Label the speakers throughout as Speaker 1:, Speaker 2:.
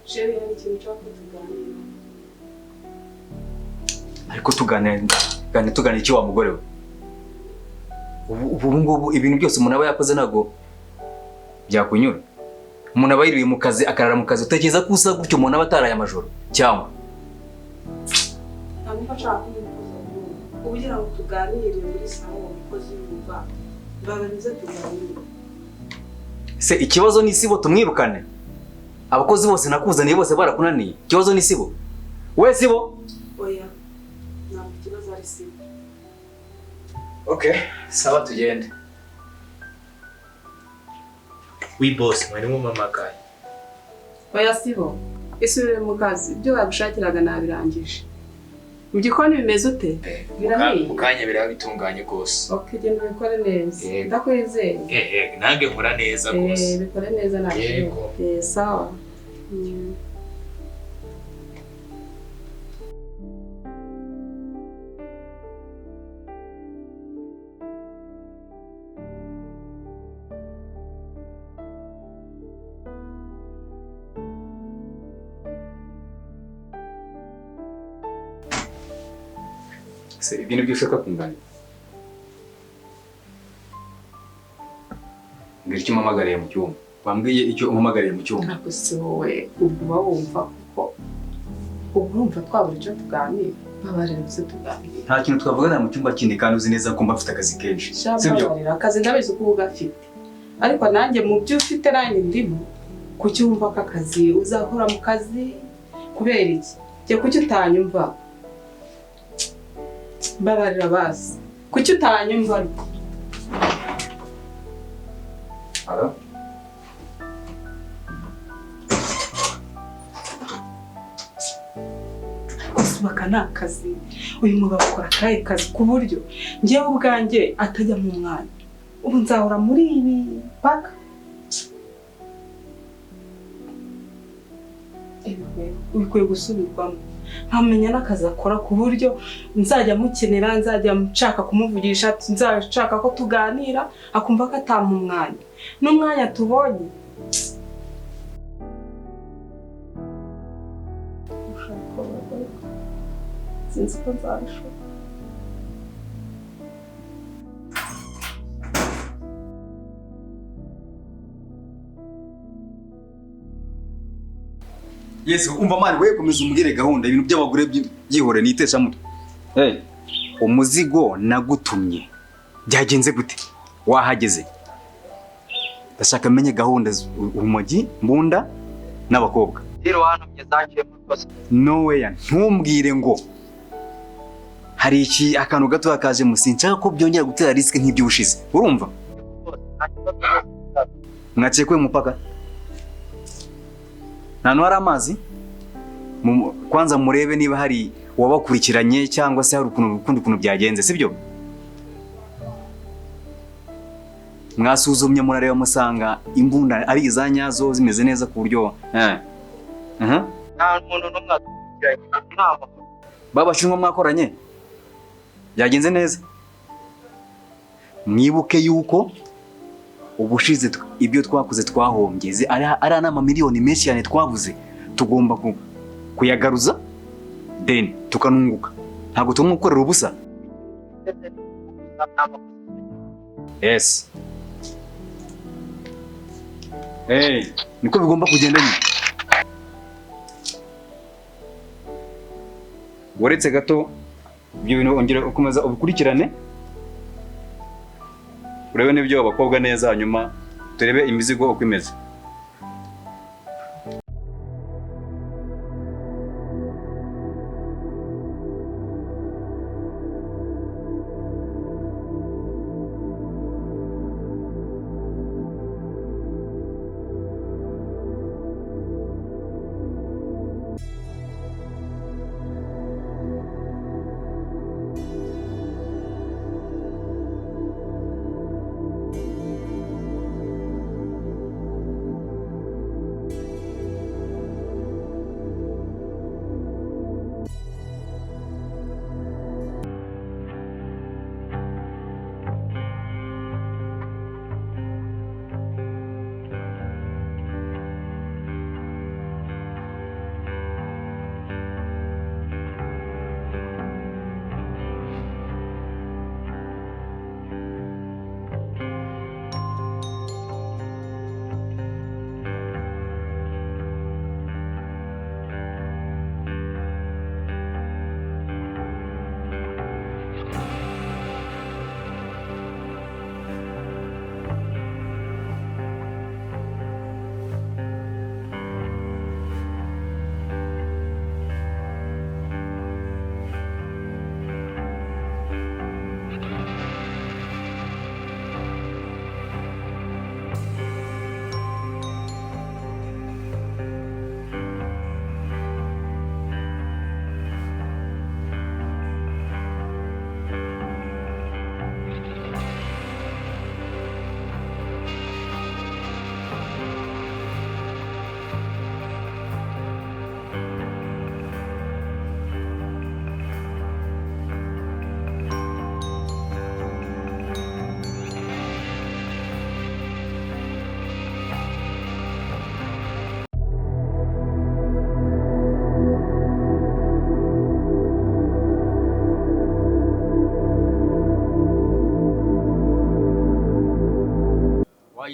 Speaker 1: Chéri, hari ikintu nshaka ko tuganira.
Speaker 2: Ariko tuganira tuganira iki wa mugore we? Ubu ngubu ibintu byose umuntu aba yakoze ntabwo byakunyura. Umuntu aba yiriwe mu kazi akarara mu kazi, utekereza ko usa gutyo umuntu aba ataraye amajoro cyangwa?
Speaker 1: Ntabwo mba nshaka ko umukozi abyumva. Ugira ngo tuganire muri sawa umukozi yumva. Mbabarira tuganire.
Speaker 2: Se ikibazo ni Sibo tumwirukane? Abakozi bose nakuzaniye bose barakunaniye. Ikibazo ni Sibo? We Sibo?
Speaker 1: Oya. Ntabwo ikibazo ari Sibo.
Speaker 2: Okay, sawa tugende.
Speaker 3: We boss, mwari mumamagaye.
Speaker 1: Oya Sibo, isubire mu kazi. Ibyo bagushakiraga nabirangije. Mu gikoni bimeze ute? Birahiye.
Speaker 3: Mu kanya biraba bitunganye rwose.
Speaker 1: Okay, genda ubikore neza. Ndakwizeye.
Speaker 3: Nange nkora neza rwose.
Speaker 1: Bikore neza nta kibazo. Sawa.
Speaker 2: Se ibyo nibyo ushaka kunganira? Mbwira icyo umpamagariye mu cyumba. Wambwiye icyo umpamagariye mu cyumba.
Speaker 1: Ntabwo si wowe ubwo uba wumva kuko uba urumva twabura icyo tuganira. Babarira uze tuganire.
Speaker 2: Nta kintu twavugana mu cyumba kindi kandi uzi neza ko mba mfite akazi kenshi. Sibyo?
Speaker 1: Akazi ndabizi ko ugafite. Ariko nanjye mu byo ufite nanjye ndimo. Kuki wumva ko akazi uzahora mu kazi kubera iki? Jye kuki utanyumva? Mbabarira basi. Kuki utanyumva ariko?
Speaker 2: Alo?
Speaker 1: Gusubaka ni akazi. Uyu mugabo akora akahe kazi ku buryo njyewe ubwanjye atajya mu mwanya. Ubu nzahora muri ibi paka. Bikwiye gusubirwamo. Nkamenya n'akazi akora ku buryo nzajya mukenera, nzajya nshaka kumuvugisha, nzashaka ko tuganira, akumva ko atampa umwanya. N'umwanya tubonye sinzi ko nzabishobora.
Speaker 2: Yes, umva mani we komeza umbwire gahunda ibintu by'abagore byihore nitesha mutwe. Hey, umuzigo nagutumye. Byagenze gute? Wahageze. Ndashaka menye gahunda urumogi, mbunda n'abakobwa.
Speaker 4: Rero wantumye zaciye mu kosa.
Speaker 2: No way, ntumbwire ngo hari iki akantu gato kaje musinshaka ko byongera gutera risk nk'iby'ubushize. Urumva? Mwaciye kwe mupaka. Nta hari amazi? Kwanza murebe niba hari uwabakurikiranye cyangwa se hari ukundi kuntu byagenze, sibyo? Mwasuzumye murareba musanga imbunda ari izanyazo zimeze neza ku buryo
Speaker 4: Nta muntu n'umwe adukurikiranye. Nta
Speaker 2: babashinwa mwakoranye byagenze neza. Mwibuke yuko ubushize ibyo twakoze twahombye ari n'amamiliyoni menshi cyane twabuze, tugomba kuyagaruza then tukanunguka. Ntabwo tumukorera ubusa. Yes. Hey, niko bigomba kugenda nyine. Uretse gato ibyo bintu ongera ukomeza ubikurikirane, urebe n'ibyo abakobwa neza, hanyuma turebe imizigo uko imeze.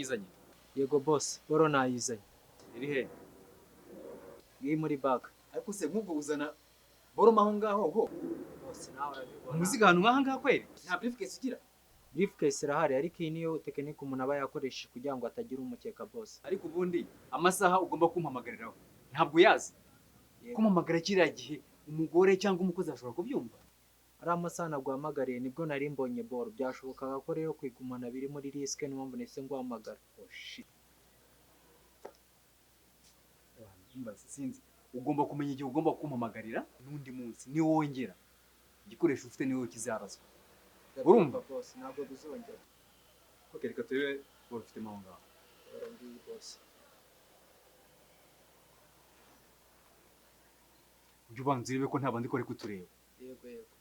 Speaker 2: Wayizanye?
Speaker 4: Yego boss, boro nayizanye.
Speaker 2: Iri he?
Speaker 4: Iri muri bag.
Speaker 2: Ariko se nk'ubwo uzana boro maho ngaho ho?
Speaker 4: Boss nawe urabibona.
Speaker 2: Umuziga ahantu nk'aha ngaha kweli? Nta briefcase ugira?
Speaker 4: Briefcase irahari ariko iyi niyo tekinike umuntu aba yakoresheje kugira ngo atagira umukeka boss.
Speaker 2: Ariko ubundi amasaha ugomba kumpamagariraho ntabwo uyazi. Kumpamagara kiriya gihe umugore cyangwa umukozi ashobora kubyumva.
Speaker 4: Ari amasaha naguhamagariye nibwo nari mbonye boro, byashobokaga ko rero kwigumana biri muri risk, niyo mpamvu nahise nguhamagara.
Speaker 2: Oh shit. Sinzi, ugomba kumenya igihe ugomba kumpamagarira n'undi munsi niwongera igikoresho ufite niwe kizarazwa. Urumva
Speaker 4: boss, ntabwo bizongera.
Speaker 2: Okay, reka turebe boro ufite aho ngaho.
Speaker 4: Ngiyi boss.
Speaker 2: Ujye ubanza urebe ko nta bandi ko bari kutureba.
Speaker 4: Yego yego.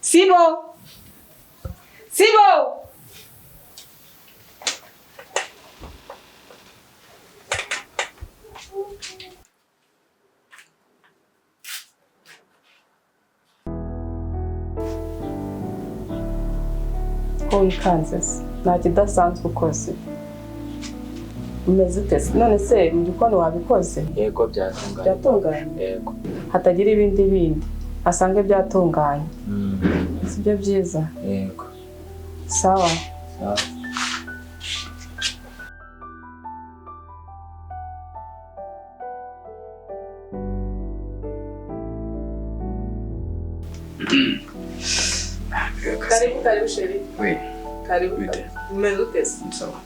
Speaker 1: Sibo! Sibo! Ko wikanze se? Nta kidasanzwe ukoze. Umeze ute se? None se mu gikoni wabikoze?
Speaker 3: Yego byatunganye.
Speaker 1: Byatunganye?
Speaker 3: Yego.
Speaker 1: Hatagira ibindi bindi. Asange byatunganye. Sibyo byiza?
Speaker 3: Yego.
Speaker 1: Sawa.
Speaker 3: Sawa.
Speaker 1: Karibu karibu chérie.
Speaker 2: Oui.
Speaker 1: Karibu. Umeze ute se?
Speaker 2: Sawa.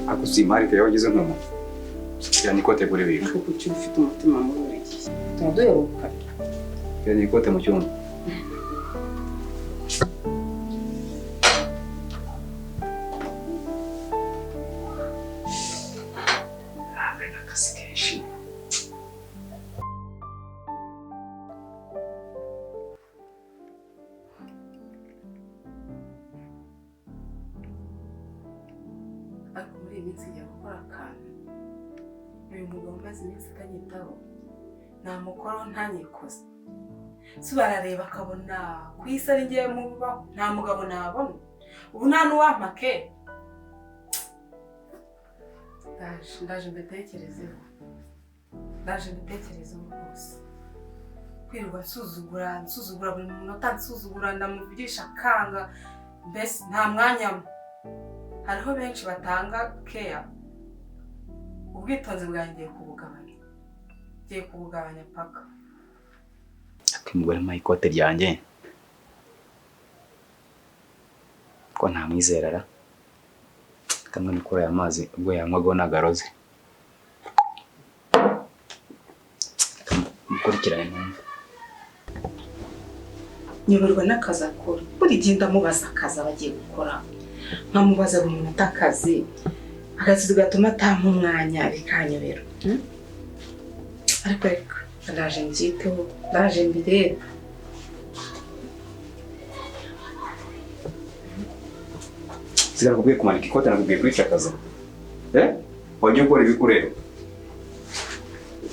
Speaker 2: Ako si imari kayo wagize nk'umuntu. Yani ikote kuri bika.
Speaker 1: Ariko kuki ufite umutima mubi buri gihe? Turaduheruka.
Speaker 2: Yani ikote mu cyumba. Akazi kenshi.
Speaker 1: Ariko muri iyi minsi ngiye gukora akantu. Uyu mugabo umaze iminsi atanyitaho, namukoraho ntanyikoze. Si barareba akabona ku isi ari ngewe mubaho, nta mugabo nabona. Ubu nta n'uwampa ke. Ndaje mbitekerezeho. Ndaje mbitekerezeho rwose. Kwirirwa nsuzugura buri munota, nsuzugura ndamuvugisha akanga, mbese nta mwanya. Hariho benshi batanga care. Ubwitonzi bwanjye ngiye kubugabanya. Ngiye kubugabanya paka.
Speaker 2: Akimugore mpa ikote ryanjye. Ko nta mwizerara. Kamwe nikura aya mazi ubwo yanywagaho nagaroze. Mukurikirane numva.
Speaker 1: Nyoberwa n'akazi akora. Buri gihe ndamubaza akazi aba agiye gukora. Nkamubaza buri munota akazi. Akazi gatuma atampa umwanya bikanyobera. Ariko reka ndaje mbyiteho, ndaje mbirebe.
Speaker 2: Sigara nakubwiye kumanika ikote, nakubwiye kuricakaza. Wajya ukora ibikureba.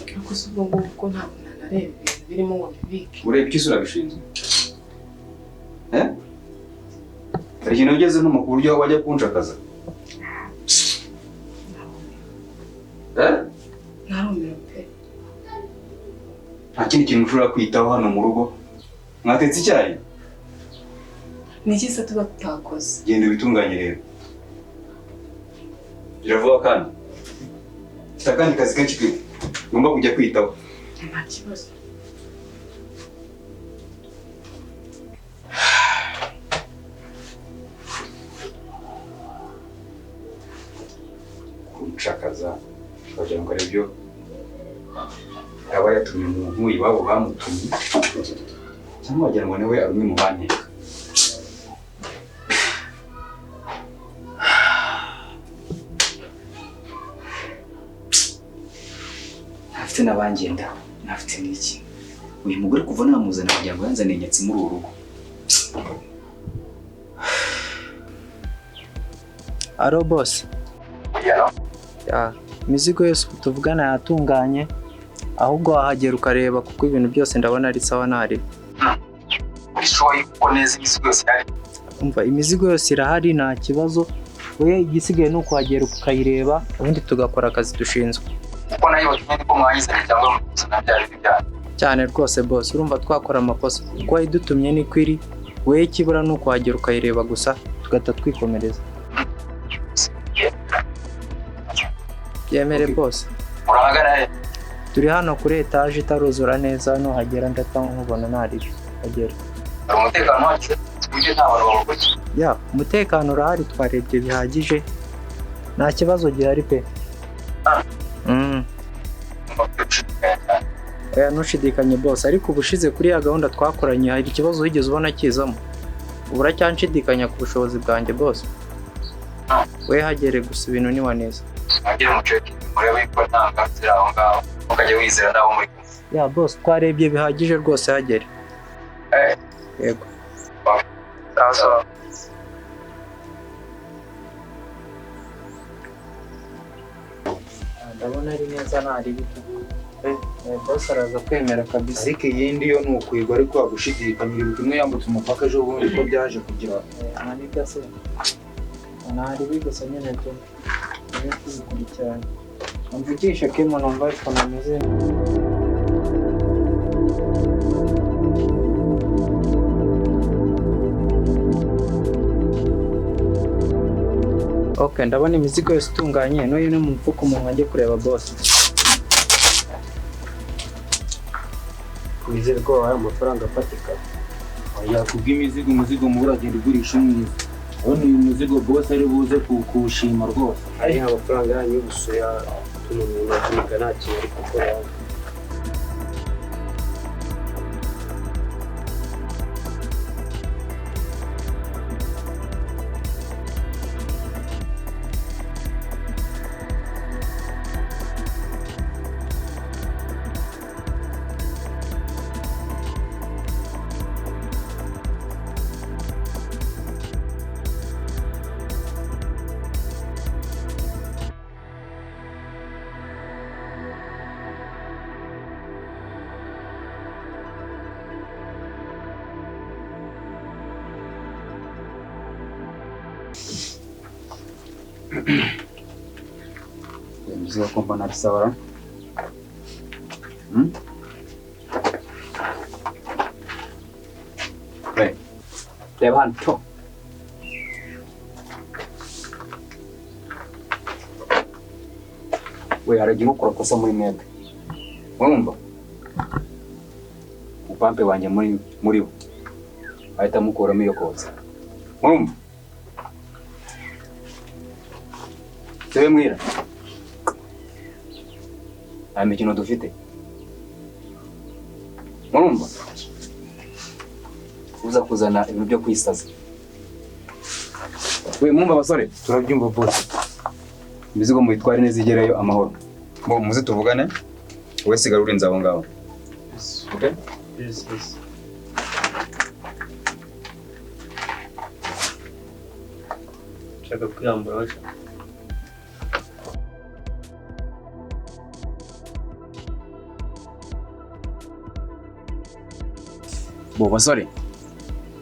Speaker 1: Ariko si ubwo ngubwo ntabwo nanareba ibintu birimo ngo mbibike.
Speaker 2: Ureba icyo isura bishinzwe. Hari ikintu ugeze nko ku buryo wajya kunshakaza.
Speaker 1: Narumiwe pe.
Speaker 2: Nta kindi kintu ushobora kwitaho hano mu rugo. Mwatetse icyayi?
Speaker 1: Ni iki se tuba tutakoze?
Speaker 2: Genda ubitunganye rero. Biravuga kandi. Mfite akandi kazi kenshi ngomba kujya kwitaho.
Speaker 1: Nta kibazo.
Speaker 2: kumucakaza wagira ngo aribyo aba yatumye umuntu iwabo bamutumye cyangwa wagira ngo nawe ari umwe mu banteka. Ntafite n'abangenda, ntafite n'iki. Uyu mugore kuva namuzana kugira ngo yanzane inyatsi muri uru rugo.
Speaker 4: Aro boss. Ya, imizigo yose tuvugana yatunganye, ahubwo wahagera ukareba kuko ibintu byose ndabona ari sawa ntari. Umva imizigo yose irahari nta kibazo, we igisigaye ni ukuhagera ukayireba ubundi tugakora akazi dushinzwe.
Speaker 2: Kuko nayo batumye niko mwayizanye cyangwa muzana bya bindi byanyu.
Speaker 4: Cyane rwose boss, urumva twakora amakosa kuko wayidutumye niko iri, we ikibura ni ukuhagera ukayireba gusa tugahita twikomereza. Byemere boss.
Speaker 2: Urahagana he?
Speaker 4: Turi hano kuri etaje itaruzura neza, nuhagera ndata nkubona ntari hagera.
Speaker 2: Hari umutekano wacu uje nta bantu bagukurikira.
Speaker 4: Ya, umutekano urahari twarebye bihagije. Nta kibazo gihari pe. Oya ntushidikanye boss, ariko ubushize kuri ya gahunda twakoranye hari ikibazo wigeze ubona kizamo. Ubu uracyanshidikanya ku bushobozi bwanjye boss. We hagere gusa ibintu ni neza.
Speaker 2: Mwagire muceke murebe ko nta ngarutse aho ngaho mukajya wizera naho muri kumwe.
Speaker 4: Ya boss, twarebye bihagije rwose hagere. Yego.
Speaker 2: Sawa.
Speaker 4: Ndabona ari neza ntari bito. Boss araza kwemera kabisa.
Speaker 5: Ariko iyindi yo ni ukwigwa ariko wagushidikanya uribuka imwe yambutse umupaka ejo bundi ko byaje kugira.
Speaker 4: Nta se. Ntari gusa nyine tu. Kubikurikirana. Mvugisha kemo numva ukuntu ameze. Okay, ndabona imizigo yose itunganye, n'uyu ni mu mufuka umuntu ajye kureba boss.
Speaker 6: Wizere ko wabaye amafaranga afatika.
Speaker 5: Oya kubw'imizigo, umuzigo mubi uragenda ugurisha umwiza. Urabona uyu muzigo boss ari buze kuwushima rwose.
Speaker 6: Ari amafaranga yanyu y'ubusoya atuma umuntu avunika nta kintu ari gukora.
Speaker 2: Imizigo ko mbona ari sawa. Reba hano to. We haragiye ukora kosa muri mwebwe. Urumva? Upampe wanjye muri bo. Ahita mukuramo iyo kotsa. Urumva? Sewe mwira. Nta mikino dufite. Murumva? Uza kuzana ibintu byo kwisaza. We mwumva abasore?
Speaker 5: Turabyumva boss.
Speaker 2: Imizigo muyitware neza igereyo amahoro. Bo muze tuvugane. Wowe sigara urinze aho ngaho. Okay?
Speaker 6: Yes, yes. Nshaka kwiyambura basha.
Speaker 2: Bo basore,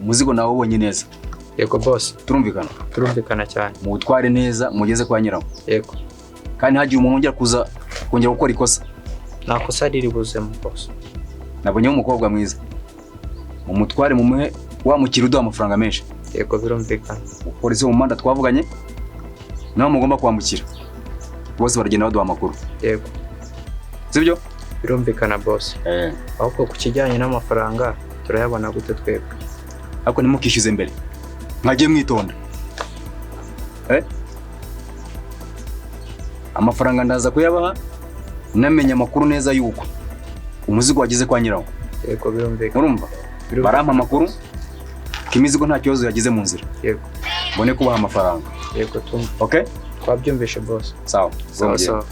Speaker 2: umuzigo nawe ubonye neza.
Speaker 4: Yego boss.
Speaker 2: Turumvikana?
Speaker 4: Turumvikana cyane.
Speaker 2: Muwutware neza mugeze kwa nyirawo.
Speaker 4: Yego.
Speaker 2: Kandi hagiye umuntu wongera kuza kongera gukora ikosa.
Speaker 4: Nta kosa riri buzemo boss.
Speaker 2: Nabonye umukobwa mwiza. Mumutware mumuhe wa mukiri uduha amafaranga menshi.
Speaker 4: Yego birumvikana.
Speaker 2: Polisi mu manda twavuganye nawe mugomba kwambukira. Bose baragenda baduha amakuru.
Speaker 4: Yego.
Speaker 2: Sibyo?
Speaker 4: Birumvikana boss. Ahubwo ku kijyanye n'amafaranga turayabona gute twebwe?
Speaker 2: Ariko ntimukishyuze mbere. Mwagiye mwitonda. Amafaranga ndaza kuyabaha namenya amakuru neza yuko umuzigo wageze kwa nyirawo.
Speaker 4: Yego birumvikana.
Speaker 2: Urumva? Barampa amakuru ko imizigo nta kibazo yagize mu nzira.
Speaker 4: Yego.
Speaker 2: Mbone kubaha amafaranga.
Speaker 4: Yego tumva.
Speaker 2: Okay?
Speaker 4: Twabyumvishe boss.
Speaker 2: Sawa.
Speaker 4: Sawa sawa.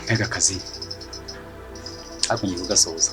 Speaker 2: Mbega akazi. Ariko ngiye kugasoza.